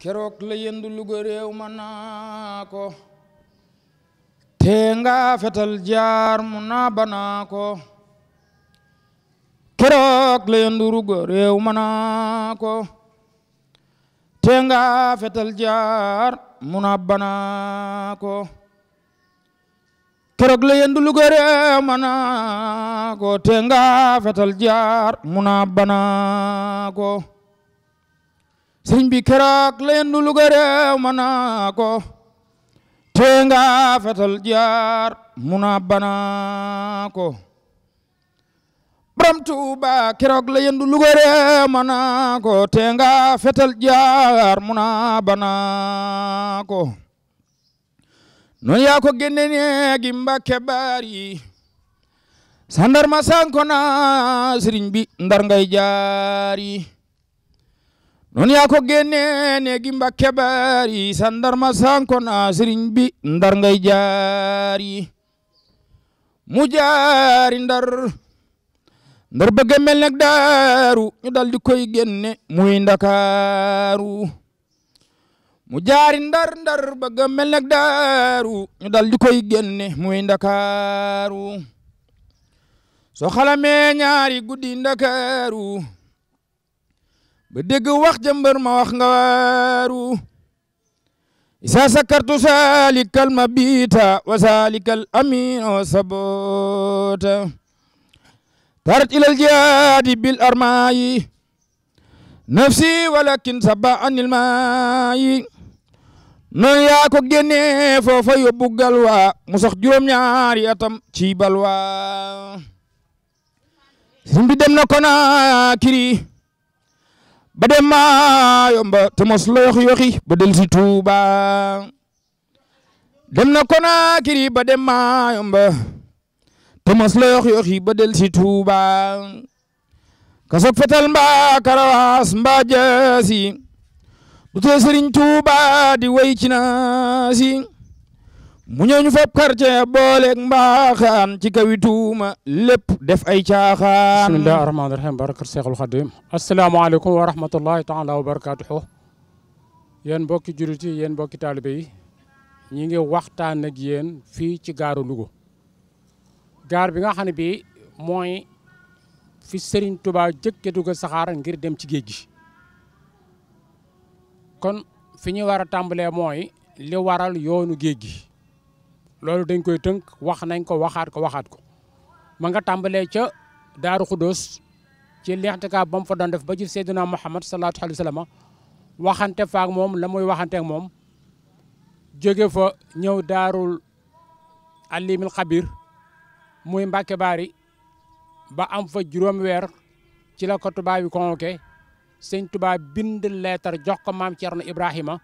keroog la yendu Luga réew ma naa ko te nga fetal jaar mu naa banaa ko keroog la yendu Luga réew ma naa ko te nga fetal jaar mu naa banaa ko keroog la yendu Luga réew ma naa ko te nga fetal jaar mu naa banaa ko sëriñ bi keroog la yendu Luga réew ma naa ko te nga fetal jaar mu naa banaa ko Borom Tuuba keroog la yendu Luga réew ma naa ko te nga fetal jaar mu naa banaa ko noonu yaa ko génne neegi Mbàkke Baari sandarma sanko na sëriñ bi ndar ngay jaari noonu yaa ko génne neegi Mbàkke Baari sandarma sanko na sëriñ bi ndar ngay jaari mu jaari ndar bëgg mel nag daaru ñu dal di koy génne muy Ndakaaru mu jaari ndar bëgg mel nag daaru ñu dal di koy génne muy Ndakaaru soo xalamee ñaari guddi Ndakaaru ba dégg wax jëmbër ma wax nga waaru isa sakartu salikal mabita wa salikal amina wa sabota tarat ilal jihaadi bil armaayi nafsi walakin saba anil maayi noonu yaa ko génne foofa yóbbu galwa mu sax juróom-ñaari atam ci balwa sëriñ bi dem na Konaakiri ba dem Mayumba te mos la yoxi ba del si Tuuba dem na Konaakiri ba dem Mayumba te mos la yoxi ba del si Tuuba kasok fetal mbaa karawaas mbaa jaasi du tee sëriñ Tuuba di way ci naasi mu ñëw ñu fab quartier booleeg mbaaxaan ci kawi tuuma lépp def ay caaxaan bismillahi rahmaani rahim barakat Seexul Xadim asalaamaaleykum wa rahmatullahi taala wa barakatuhu yéen mbokki jurit yi yéen mbokki taalibe yi ñi ngi waxtaan ak yéen fii ci gaaru Louga gaar bi nga xam ne bii mooy fi Serigne Touba jëkke dugg saxaar ngir dem ci géej gi kon fi ñu war a tàmbalee mooy li waral yoonu géej gi loolu dañ koy tënk wax nañ ko waxaat ko ma nga tàmbalee ca Daaru Xuddoos ci lixtikaaf ba mu fa doon def ba ci Seydina Muhammad sallallahu alayhi wa sallam waxante faak moom la muy waxanteek moom jóge fa ñëw Daarul Alimil Xabir muy Mbàkke Baari ba am fa juróom weer ci la ko tubaab bi convoqué sëñ Tuubaa bind leetar jox ko maam Cerno Ibrahima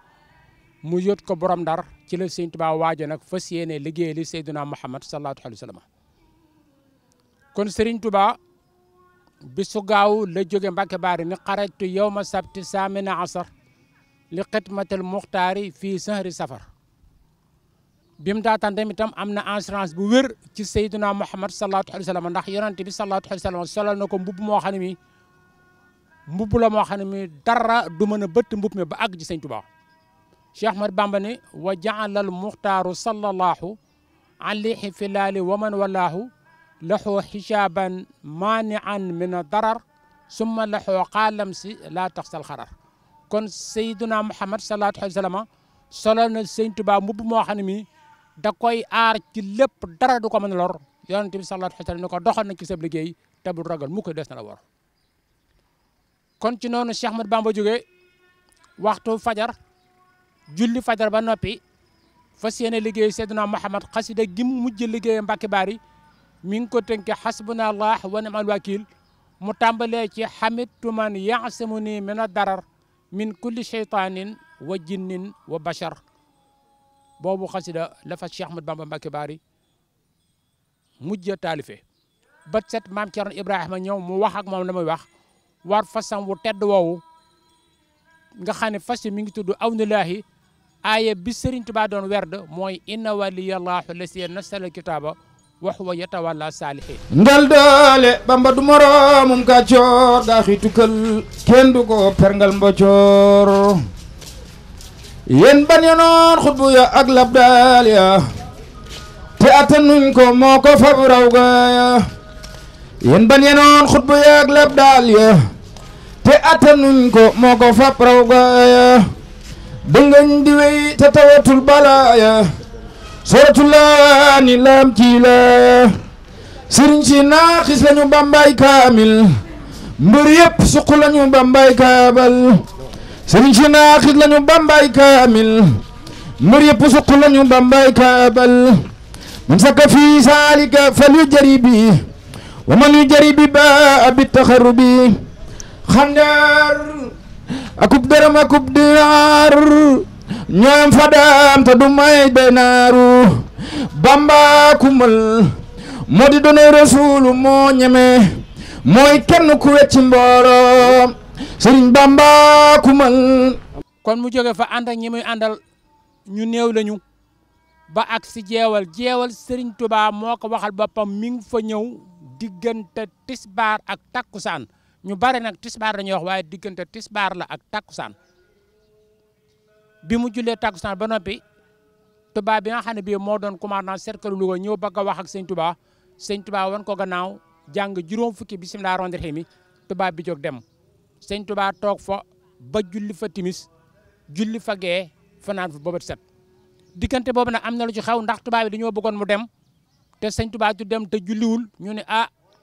mu yót ko borom Ndar ci la sëñ Tuubaa waajo nag fas yéene liggéey li Seydina Muhammad sallallahu alayhi wa sallam kon Serigne Touba bisu gaaw la jóge Mbàkke Baari ni xarajtu yawma sabti saamina asar li xidmatil muxtaari fii sahri safar bi mu daataan itam am na assurance bu wér ci Seydina Muhammad sallallahu alayhi wa sallam ndax yonent bi sallallahu alayhi wa sallam solal na ko mbubb moo xam ne mi mbubb la moo xam ne mi dara du mën a bëtt mbubb mi ba àgg ci sëñ Tuubaa Cheikh Ahmad Bamba ni wa jaalal muxtaaru sallallahu alayhi fi laali wa man walaahu laxoo xijaaban maanian min a darar summa laxoo xaalam si laa taxsal xarar kon Seydina Muhammad sallallahu alayhi wa sallam solal na sëñ Tuubaa mbubb moo xam ne mi da koy aar ci lépp dara du ko mën a lor yonent bi sallallahu alayhi wa sallam ni ko doxal na ci sab liggéey te bul ragal mu koy des na la war kon ci noonu Cheikh Ahmad Bamba jógee waxtu fajar julli fajar ba noppi fas yéene liggéey Seydina Muhammad xasida gi mu mujj liggéey Mbàkke Baari mi ngi ko tënke xasbunallah wa ni'mal wakil mu tàmbalee ci hamidtu man ya'simuni min ad-darar min kulli shaytanin wa jinnin wa bashar boobu xasida la fa Cheikh Ahmad Bamba Mbàkke Baari mujj taalife ba set maam Cerno Ibrahima ñëw mu wax ak moom la muy wax war fasam wu tedd woowu nga xam ne fas mi ngi tudd awnulaahi aaya bi Serigne Touba doon werd mooy inna waliyallahu lasi nazzala kitaaba wa huwa yatawalla saalihin ngal doole Bamba du moroomum kàccoor daa xi tukkal kenn du ko perngal mbocoor yéen ban yenoon xutbu ya ak labdaal ya te attanuñ ko moo ko fab raw gaaya yéen ban yenoon xutbu ya ak labdaal ya te attanuñ ko moo ko fab raw gaaya dëngañ di wey te tawatul balaaya suratul laani laam ci laaya sëriñ si naaxis lañu bambay kaamil mbër yëpp suq lañu bambay kaabal sëriñ si naaxis lañu bambay kaamil mbër yëpp suq lañu bambay kaabal man saka fi saalika fal yu jaribi wa man yu jaribi ba bi taxarubi xandaar akub dërëm akub dinaar ñoom fadaam te du may benaaru bamba kumal moo di doone rasuulu moo ñeme mooy kenn ku wecci mbooloo sëriñ bamba kumal kon mu jóge fa ànd ak ñi muy àndal ñu néew lañu ba ak si jeewal sëriñ Tuubaa moo ko waxal boppam mi ngi fa ñëw diggante tisbaar ak takkusaan ñu bare nag tisbaar dañuy wax waaye diggante tisbaar la ak takkusaan bi mu jullee takkusaan ba noppi Tuubaa bi nga xam ne bii moo doon commandant cercle Louga ñëw bëgg a wax ak sëñ Tuubaa wan ko gannaaw jàng juróom fukki bismillah rahmaani rahiim Tuubaa bi jóg dem sëñ Tuubaa toog fa ba julli fa timis julli fa gee fanaan fa boobat set diggante boobu nag am na lu ci xew ndax Tuubaa bi dañoo bëggoon mu dem te sëñ Tuubaa du dem te julliwul ñu ne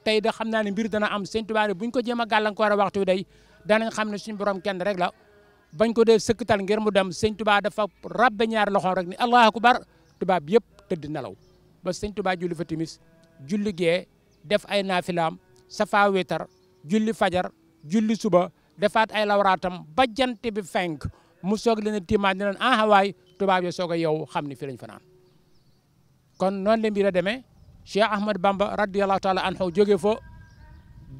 tey da xam naa ne mbir dana am sëñ Tuubaa ne buñ ko jéem a gàllankoor a waxtu day danañ xam ne suñu borom kenn rek la bañ ko dee sëkkatal ngir mu dem sëñ Tuubaa dafa rabbe ñaari loxoom rek ni allahu akbar Tuubaa bi yëpp tëdd nelaw ba sëñ Tuubaa julli fa timis julli gee def ay naafilaam safa wétar julli fajar julli suba defaat ay lawraatam ba jant bi fenk mu soog leen a tiimaat ne leen waay tubaab yi soog a yow xam ni fi lañ fanaan kon noonu la mbir a demee Cheikh Ahmad Bamba radiyallahu taala anhu jóge fa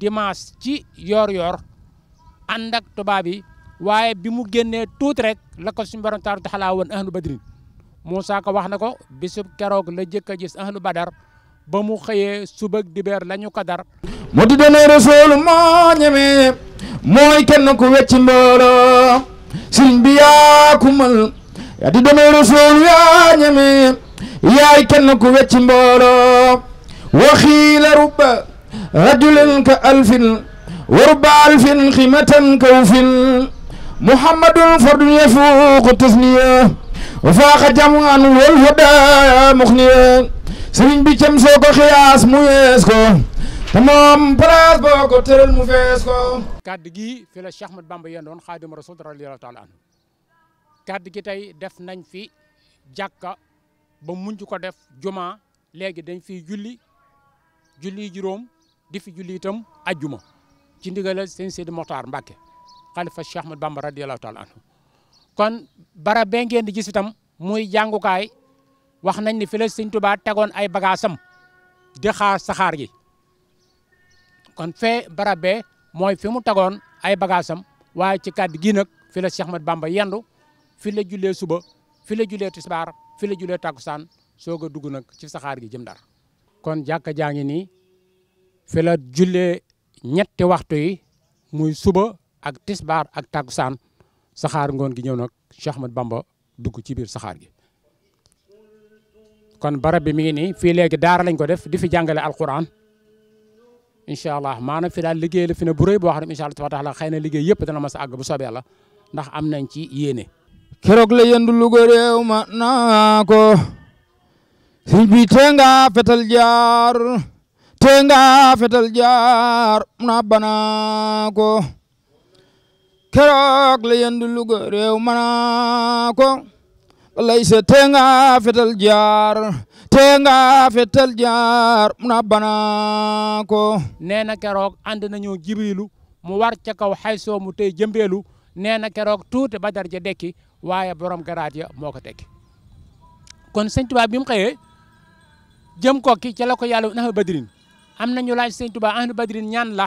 dimanche ci yor-yor ànd ak tubaab yi waaye bi mu génnee tuuti rek la ko suñu borom taala taxalaa woon ahlu badrin Moussa ko wax na ko bisub keroog la jëkk a gis ahlu badar ba mu xëyee suba dibeer la ñu ko dar moo di doone rasul moo ñeme mooy kenn ku wecci mbooloo sëriñ bi yaa kumal yaa di doone rasul yaa ñeme yaay kenn ku wecci mbooloo waxiila rubba rajulin ka alfin wa rubba alfin ximatan kawfin muhammadun fardun yafuuqu tasniya wa faaqa jam'an wal huda muxniya sëriñ bi cam soo ko xiyaas mu yees ko te moom place boo ko tëral mu fees ko kaddu gi fi la Cheikh Ahmad Bamba yendoon xaadim rasul radiyallahu taala anhu kaddu gi tey def nañ fi jàkka ba muñ ko def juma léegi dañ fi julli juróom di fi julli itam ajjuma ci ndigalal sëñ Seydi Mokhtar Mbacke xalifa Cheikh Ahmad Bamba radiyallahu taala anhu kon barab bee ngeen di gis itam muy jàngukaay wax nañ ni fi la sëñ Tuubaa tegoon ay bagaasam di xaar saxaar gi kon fee barab bee mooy fi mu tegoon ay bagaasam waaye ci kàddu gi nag fi la Cheikh Ahmad Bamba yendu fi la jullee suba fi la jullee tisbaar fi la jullee takkusaan soog a dugg nag ci saxaar gi jëm Ndar kon jàkka jaa ngi nii fi la jullee ñetti waxtu yi muy suba ak tisbaar ak takkusaan saxaar ngoon gi ñëw nag Cheikh Ahmad Bamba dugg ci biir saxaar gi kon barab bi mi ngi nii fii léegi daara lañ ko def di fi jàngale alquran incha allah maanaam fi daal liggéey la fi ne bu rëy boo xam ne incha allah taala xëy na liggéey yëpp dana mas a àgg bu soobee yàlla ndax am nañ ci yéene. keroog la yendu Louga réew ma naa ko sëñ bi tee nga fetal jaar na banaa ko keroog la yendu Louga réew ma naa ko lay se tee nga fetal jaar na banaa ko nee na keroog ànd nañoo jibrilu mu war ca kaw xaysoo mu tey jëmbeelu nee na keroog tuuti Badar ja dekki waaye borom garaat ya moo ko tekki kon sëñ Tuubaa bi mu xëyee jëm kokki ca la ko yàlla ahlu badrin am nañu laaj sëñ Tuubaa ahlu badrin ñaan la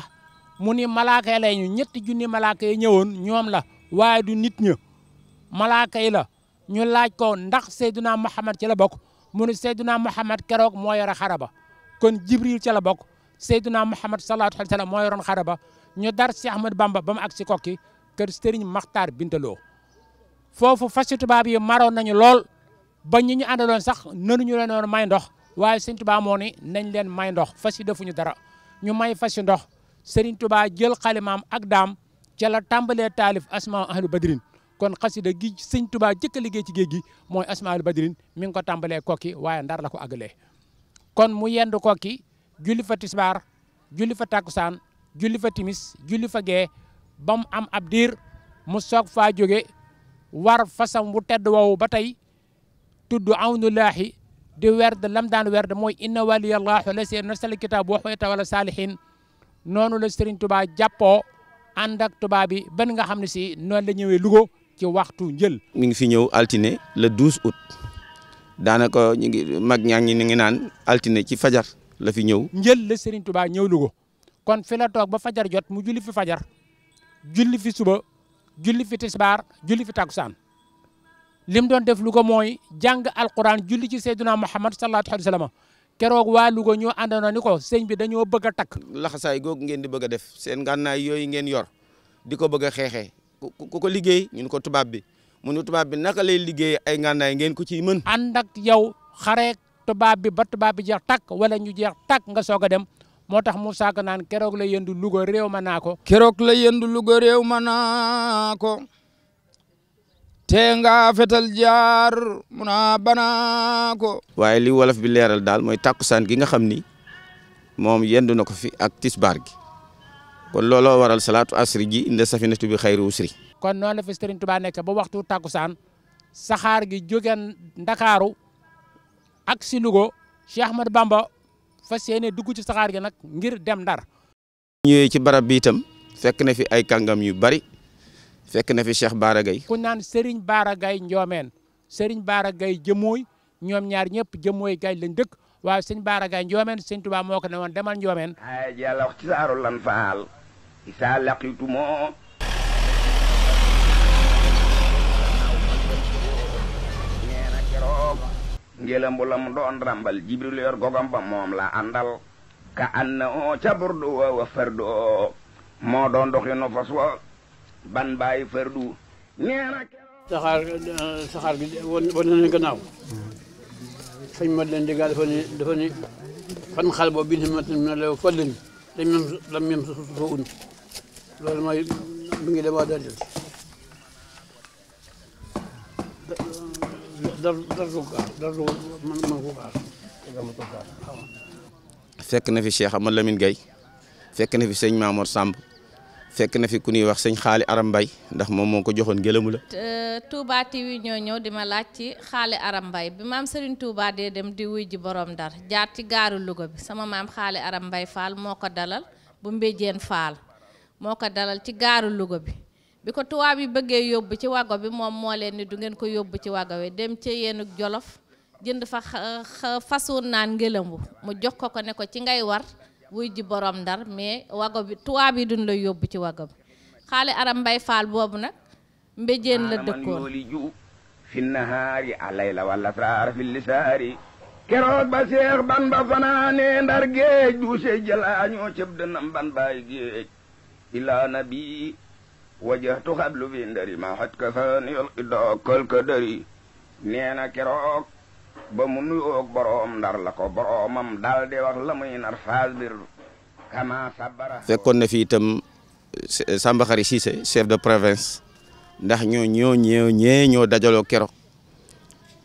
mu ni malaaka yi lañu ñetti junni malaaka yi ñëwoon ñoom la waaye du nit ña malaaka yi la ñu laaj ko ndax Seydina Muhammad ci la bokk mu ne Seydina Muhammad keroog moo yore xaraba kon Jibril ci la bokk Seydina Muhammad sallallahu alayhi wa sallam moo yoroon xaraba ñu dar Cheikh Ahmad Bamba ba mu agsi kokki kër Serigne Makhtar Bintaloo foofu fas tubaab yi maroon nañu lool ba ñi ñu àndaloon sax nënuñu leen woon may ndox waaye Sëriñ Tuubaa moo ni nañ leen may ndox fas yi defuñu dara ñu may fas yi ndox Sëriñ Tuubaa jël xalimaam ak daam ca la tàmbalee taalif asmaa ahlu badrin kon xasida gi Sëriñ Tuubaa jëkk a liggéey ci géej gi mooy asmaa ahlu badrin mi ngi ko tàmbalee kokki waaye ndar la ko àggalee kon mu yendu kokki julli fa tisbaar julli fa takkusaan julli fa timis julli fa gee ba mu am ab diir mu soog faa jóge war fasam wu tedd woowu ba tey tudd awnulaahi di werd lam daan werd mooy inna waliyallahu la see nasal kitaab wa xuwayta wala saalihin noonu la Serigne Touba jàppoo ànd ak tubaab bi ban nga xam ne si noonu la ñëwee Louga ci waxtu njël. mi ngi fi ñëw altine le 12 août daanaka ñu ngi mag ñaa ngi ngi naan altine ci fajar la fi ñëw. njël la Serigne Touba ñëw Louga kon fi la toog ba fajar jot mu julli fi fajar julli fi suba julli fi tisbaar julli fi takkusaan lim doon def Louga mooy jàng alquran julli ci Seydina Muhammad sallallahu alayhi wa sallam keroog waa Louga ñoo àndandoo ni ko sëñ bi dañoo bëgg a takk. laxasaay googu ngeen di bëgg a def seen ngànnaay yooyu ngeen yor di ko bëgg a xeexee ku ko liggéey ñun ko tubaab bi mu ne tubaab bi naka lay liggéey ay ngànnaay ngeen ko ciy mën. ànd ak yow xareek tubaab bi ba tubaab bi jeex takk wala ñu jeex takk nga soog a dem moo tax Moussa Ka naan keroog la yëndu Louga réew ma naa ko. keroog la yëndu Louga réew ma naa ko. te nga fetal jaar muna banaa ko. waaye li wolof bi leeral daal mooy takkusaan gi nga xam ni moom yendu na ko fi ak tisbaar gi kon looloo waral salaatu asri ji inda safinatu bi xayri usri. kon noonu la fi Serigne Touba nekk ba waxtu takkusaan saxaar gi jóge Ndakaaru ak si Louga Cheikh Ahmadou Bamba fas yéene dugg ci saxaar gi nag ngir dem Ndar. ñëwee ci barab bi itam fekk na fi ay kàngam yu bari fekk na fi Cheikh Bara Gaye ku naan Serigne Bara Gaye Njoomeen Serigne Bara Gaye jëmooy ñoom ñaar ñëpp jëmooy gay lañ dëkk waaye Serigne Bara Gaye Njoomeen Serigne Touba moo ko ne woon demal Njoomeen ay yàlla wax ci saaru lan faal isa laqitumoo neena keroog ngelam bu la mu doon rambal Jibril yor gogam ba moom la àndal ka anna o ca burdu wa fardu moo doon doxinu fas wa ban bàyyi fardu neena saxaar gi wan nañu gannaaw sëñ ma leen digal dafa ni fan xal boobu bi na lew fadlin lam mem fa un loolu mooy mi ngi dema dal fekk na fi Cheikh Amadou Lamine Gaye fekk na fi sëñ Mamour Samb fekk na fi ku ñuy wax sëñ Xaali Aram Mbay ndax moom moo ko joxoon gëlëmu la. Touba TV ñoo ñëw di ma laaj ci Xaali Aram Mbay bi maam Serigne Touba dee dem di wuy ji borom Ndar jaar ci gaaru Louga bi sama maam Xaali Aram Mbay Fall moo ko dalal bu Mbéjeen Fall moo ko dalal ci gaaru Louga bi ko tubaab yi bëggee yóbbu ci wago bi moom moo leen ni du ngeen ko yóbbu ci wago bi dem ca yéenug Jolof jënd fa façon naan ngëlëmbu mu jox ko ne ko ci ngay war wuy ji borom Ndar mais wago bi tubaab yi duñ la yóbbu ci wago bi Xaali Aram Mbay Fall boobu nag Mbéjeen la dëkkoon fi nahaari alayla wala saar fi lisaari keroog ba Seex Bamba fanaane Ndar géej duuse jalaañoo cëb dënam ban baay géej ila nabi wajahtu xablu fi ndari ma xat ka faani yol idoo kël ka dari nee na keroog ba mu nuyoog boroom Ndar la ko boroomam dal di wax la muy nar faas bir kama sabara fekkoon na fi itam Samba Xari Cissé chef de province ndax ñoo dajaloo keroog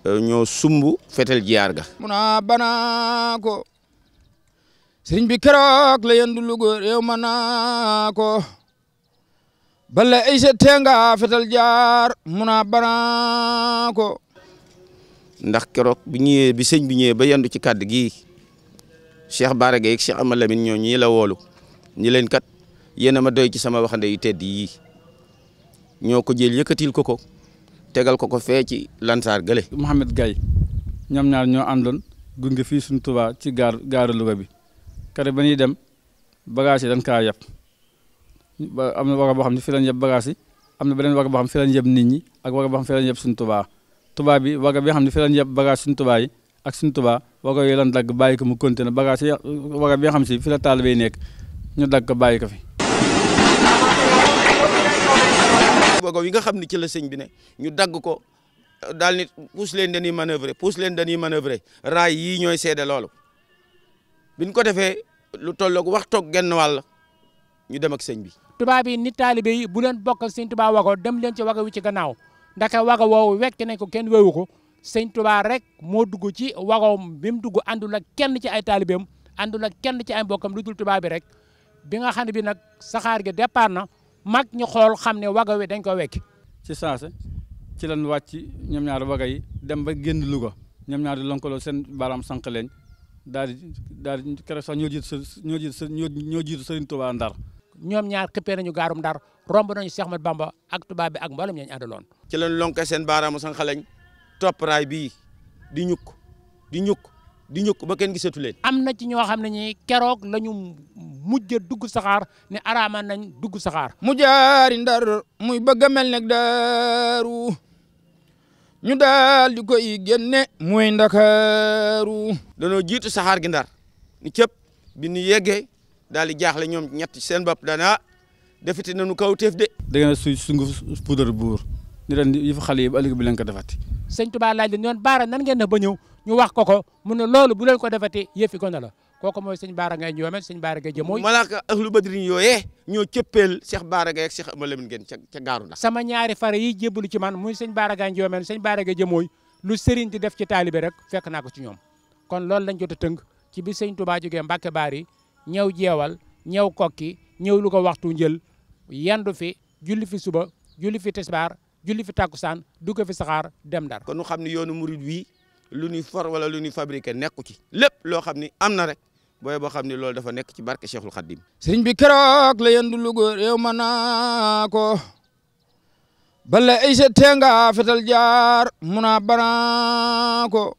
ñoo sumb fetel jiyaar ga muna banaa ko sëriñ bi keroog la yendu Louga réew ma naa ko bala ay sa tenga fetel jaar muna banaa ko ndax keroog bi sëñ bi ñëwee ba yendu ci kàddu gi Cheikh Bara Gaye ak Cheikh Amadou Lamine ñoo ñii la woolu ñi leen kat yéen a ma doy ci sama waxande yu tedd yii ñoo ko jël yëkkatil ko tegal ko fee ci Lansar gële. Mouhamed Gaye ñoom ñaar ñoo àndoon gunge fii suñu Touba ci gaaru Louga bi kare ba ñuy dem bagage yi dañ kaa yeb am na waga boo xam ne fi lañ yeb bagage yi am na beneen waga boo xam ne fi lañ yeb nit ñi ak waga boo xam ne fi lañ yeb suñu Touba bi waga bi xam ne fi lañ yeb bagage suñu Touba yi ak suñu Touba waga yooyu lan dagg bàyyi ko mu continué bagage yi waga bi nga xam si fi la taalibe yi nekk ñu dagg ko bàyyi ko fi. wago yi nga xam ne ci la sëñ bi ne ñu dagg ko daal nit pousse leen dañuy manœuvrer raay yii ñooy seede loolu biñ ko defee lu tolloog waxtoog genn wàll ñu dem ak sëñ bi. tubaab yi nit taalibe yi bu leen bokk sëñ Tuubaa wago dem leen ci wago wi ci gannaaw ndaka wago woowu wekk nañ ko kenn weewu ko sëñ Tuubaa rek moo dugg ci wagoom bi mu dugg àndul ak kenn ci ay taalibeem àndul ak kenn ci ay mbokkam lu dul tubaab bi rek bi nga xam ne bi nag saxaar gi départ na mag ñu xool xam ne wago wi dañ ko wekk. ci saase ci lan wàcc ñoom ñaar waga yi dem ba génn Louga ñoom ñaar di lonkaloo seen baaraam sànq leen daal di keroog sax ñoo jiitu Sëriñ Tuubaa Ndar. ñoom ñaar xippee nañu gaarum Ndar romb nañu Cheikh Ahmadou Bamba ak tubaab bi ak mboolem ñañ àndaloon. ci lañ lonke seen baaraamu sànq lañ topp raay bii di ñukk ba kenn gisatu leen. am na ci ñoo xam ne ñi keroog la ñu mujj dugg saxaar ne araama nañ dugg saxaar. mu jaari Ndar muy bëgg a mel ne Daaru ñu daal di koy génne muy Ndakaaru. danoo jiitu saxaar gi Ndar ni cëpp bi ñu yeggee daal di jaaxle ñoom ñett seen bopp dana defati nañu kaw teef de. da ngeen a sunguf poudre buur ni leen yi fa xale yi ba ëllëg bi leen ko defati. sëñ Tuubaa laaj leen ñoon baara nan ngeen def ba ñëw ñu wax ko mu ne loolu bu leen ko defati yëfi gone la kooku mooy sëñ Baara Ngay Njoome sëñ Baara Ngay Jëmooy. malaaka ahlu badrin yooyee ñoo cëppeel Cheikh Baara Ngay ak Cheikh Ama Lamine Ngeen ca gaaru Ndar. sama ñaari fare yi jébbalu ci man muy sëñ Baara Ngay Njoome sëñ Baara Ngay Jëmooy lu sëriñ di def ci taalibe rek fekk naa ko ci ñoom kon loolu lañ jot a tënk ci bi sëñ Tuubaa jógee Mbàkke Baari ñëw jeewal ñëw kokki ñëw lu ko waxtu njël yandu fi julli fi suba julli fi tisbaar julli fi takkusaan dugg fi saxaar dem Ndar. kon nu xam ne yoonu murid wii lu ñuy for wala lu ñuy fabriqué nekku ci lépp loo xam ni am na rek booy boo xam ne loolu dafa nekk ci barke Cheikhul Khadim. sëriñ bi keroog la yendu Louga réew ma naa ko bala ay sa tenga fetal jaar muna banaa ko